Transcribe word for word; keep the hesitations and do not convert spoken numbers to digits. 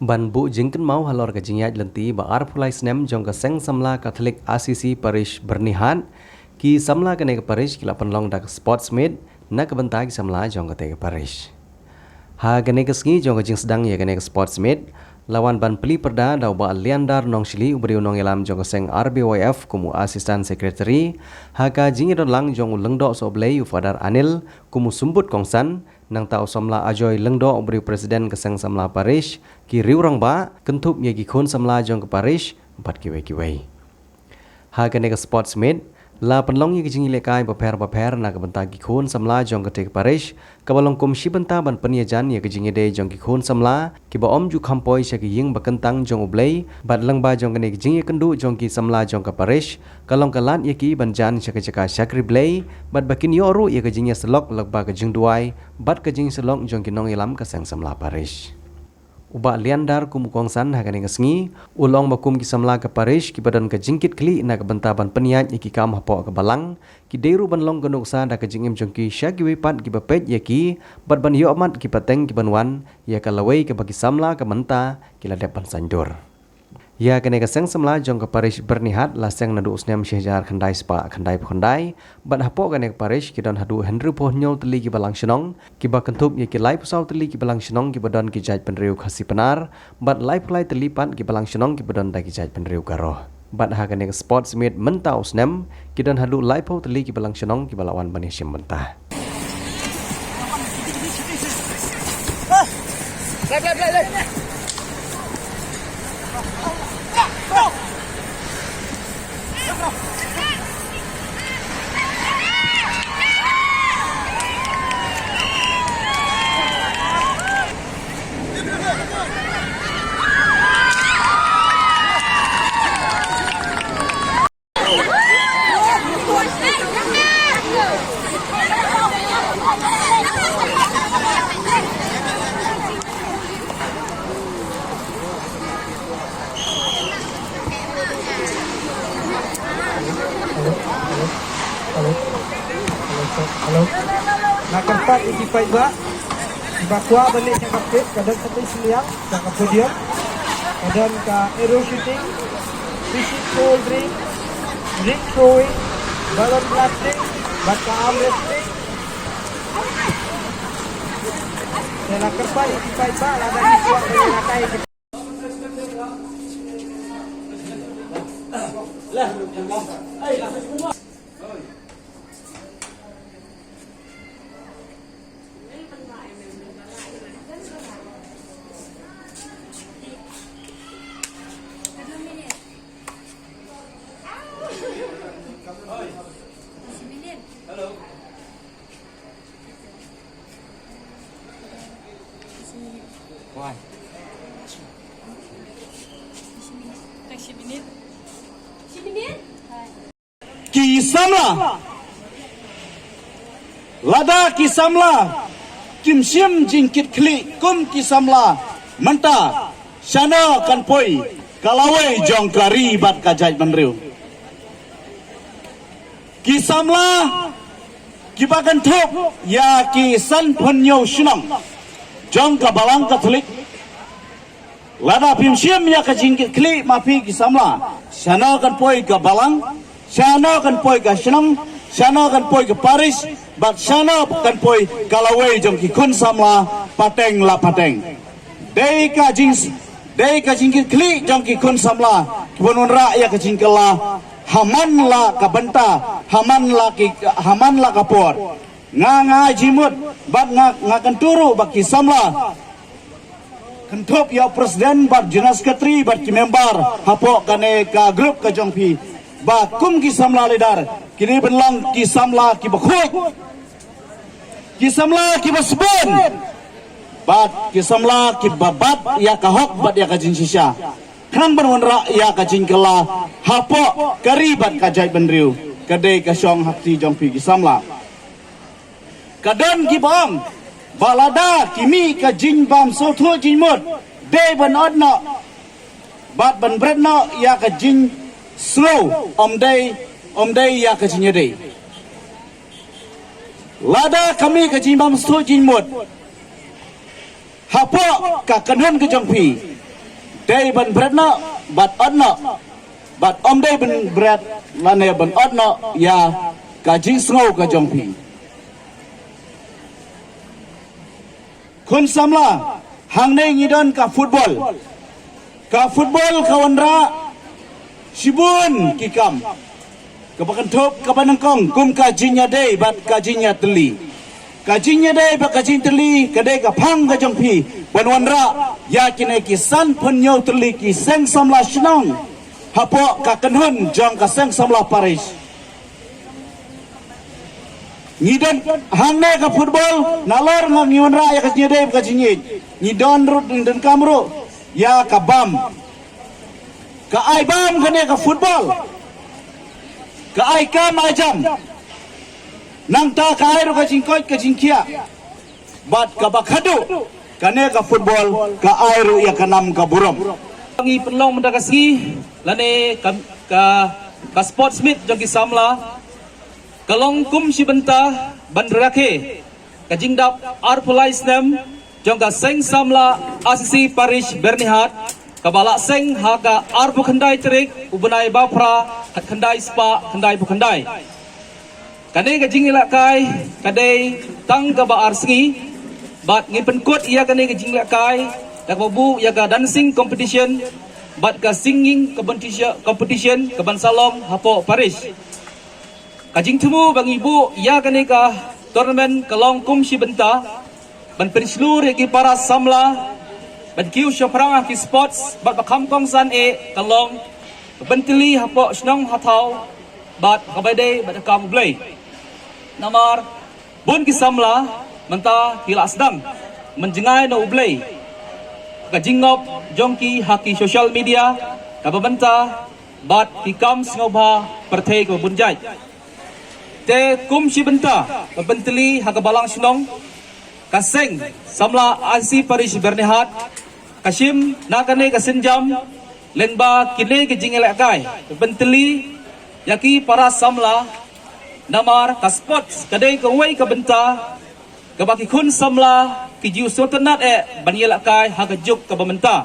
Ban buh jingkynmaw halor ka jingïaid lynti ba arphew lai snem jong ka Seng Samla Katholik Assisi Parish Byrnihat, ki samla kane ka parish ki la pynlong da ka sports meet na ka bynta ki samla jong kata ka parish. Ha kane ka sngi jong ka jingsdang ïa kane ka sports meet, la wan ban plie pyrda da u Bah Liandar Nongshili, u briew nongïalam jong ka seng R B Y F kum u assistant secretary, ha ka jingïadon lang jong u Lyngdoh Sohblei, u Father Anil, kum u symbud kongsan, nangta u samla Ajoy Lyngdoh, u briew president ka Seng Samla Parish, ki riew rangbah, kynthup ïa ki khun samla jong ka parish bad kiwei kiwei. Ha kane ka sports meet, la pynlong ïa ki jingïalehkai bapher bapher na ka bynta ki khun samla jong kata ka parish, kaba long kum shi bynta ban pynïajan ïa ka jingïadei jong ki khun samla kiba ym ju kham poi sha ki ïing ba kyntang jong U Blei, bad lyngba jong kane ka jingïakynduh jong ki samla jong ka parish, ka long ka lad ïa ki ban jan sha ka jaka shakri Blei, bad ba kin ïoh ruh ïa ka jingïasyllok lyngba ka jingduwai bad ka jingïasyllok jong ki nongïalam ka Seng Samla Parish. U Bah Liandar kum u kongsan ha kane ka sngi, u la ong ba kum ki samla ka parish kiba don ka jingkitkhlieh na ka bynta ban pynïaid ïa ki kam hapoh ka balang, ki dei ruh ban long ka nuksa da ka jingim jong ki sha kiwei pat kiba peit ïa ki, bad ban ïohmad ki pateng ki ban wan ïa ka lawei kaba ki samla ka mynta ki la dep ban saiñdur. Ïa kane ka Seng Samla jong ka parish Byrnihat la seng naduh u snem shi hajar khyndai spah khyndai phew khyndai, bad hapoh kane ka parish ki don haduh hynriewphew hynñiew tylli ki balang shnong, kiba kynthup ïa ki laiphew saw tylli ki balang shnong kiba don ki jaitbynriew Khasi Pnar, bad laiphew lai tylli pat ki balang shnong kiba don da ki jaitbynriew Garo. Bad ha kane ka sports meet mynta u snem, ki don haduh laiphew tylli ki balang shnong kiba la wan ban ïashim bynta. Hello, hello, hello, hello, hello. Na ka start ïa ki paidbah. Kiba kwah ban leit sha ka pit, ka don sa kawei shiliang sha ka podium. Ka don ka arrow shooting, fishing pole ring, ring throwing, balloon blasting, bad ka arm wrestling. Te la kyrpad ïa ki paidbah lada ki kwah ban ïa ka tai. Ki samla. Lada ki samla kim shim jingkitkhlieh kum ki samla mynta, shano kan poi ka lawei jong ka ri bad ka jaitbynriew? Ki samla kiba kynthup ïa ki sanphew hynñiew shnong jong ka Balang Katholik. Lada phim shim ïa ka jingkitkhlieh ma phi ki samla, shano kan poi ka balang, shano kan poi ka shnong, shano kan poi ka parish, bad shano kan poi ka lawei jong ki khun samla pateng la pateng. Dei ka jing, dei ka jingkitkhlieh jong ki khun samla kiban wanrah ïa ka jingkylla ha man la ka bynta, ha man la ki, ha man la ka por. Nga nga ai jingmut bad nga, nga kyntu ruh ba ki samla, kynthup ïa u president bad general secretary bad ki member hapoh kane ka group ka jong phi, ba kum ki samla leader, kine ban long ki samla kiba khuid, ki samla kiba sbun, bad ki samla kiba bat ïa ka hok bad ïa ka jingshisha, khnang ban wanrah ïa ka jingkylla hapoh ka ri bad ka jaitbynriew. Ka dei ka shong ha kti jong phi ki samla. Ka don kiba ong ba lada ki mih ka jingbym sngewthuh jingmut, dei ban ot noh bad ban bret noh ïa ka jingsngew, ym dei, ym dei ïa ka jingïadei. Lada ka mih ka jingbym sngewthuh jingmut hapoh ka kynhun ka jong phi, Dei ban bret noh bad ot noh, bad ym dei ban bret lane ban ot noh ïa ka jingsngew ka jong phi. Khun samla, hangne ngi don ka football. Ka football ka wanrah shibun ki kam kaba kynthup kaba nyngkong kum ka jingïadei bad ka jingïatylli. Ka jingïadei bad ka jingtylli ka dei ka phang ka jong phi ban wanrah ïa kine ki sanphew hynñiew tylli ki seng samla shnong hapoh ka kynhun jong ka seng samla parish. Ngi don hangne ka football, nalor nga ngi wanrah ïa ka jingïadei bad ka jingïeit. Ngi don ruh, ngi donkam ruh ïa ka bam. Ka ai bam kane ka football. Ka ai kam ai jam. Nangta ka ai ruh ka jingkoit ka jingkhiah. Bad kaba khadduh, kane ka football ka ai ruh ïa ka nam ka burom. Ngi pynlong mynta ka sngi lane ka, ka, ka sports meet jong ki samla ka long kum shi bynta ban rakhe ka jingdap arphew lai snem jong ka seng samla R C C parish Byrnihat, kaba la seng ha ka arphew khyndai tarik u bnai ba phra, khatkhyndai spah khyndaiphew khyndai. Kane ka jingïalehkai ka dei tang kaba ar sngi, bad ngi pynkut ïa kane ka jingïalehkai da kaba buh ïa ka dancing competition bad ka singing competition, competition kaban sa long hapoh parish. Ka jingthmu ba ngi buh ïa kane ka tournament ka long kum shi bynta ban pynshlur ïa ki para samla ban kiew shaphrang ha ki sports bad ba kham kongsan eh ka long ban pyntylli hapoh shnong ha thaw bad kaba dei bad ka kam U Blei. Namar bun ki samla mynta ki la sdang mynjngai na U Blei ka jingngop jong ki ha ki social media kaba mynta bad ki kam sngewbha pyrthei kaba bun jait. Te kum shi bynta ban pyntylli ha ka balang shnong, ka seng samla R C C parish Byrnihat ka shim na kane ka sienjam lyngba kine ki jingïalehkai ban pyntylli ïa ki para samla. Namar ka sports ka dei kawei ka bynta kaba ki khun samla ki ju sngewtynnat eh ban ïalehkai ha ka juk kaba mynta.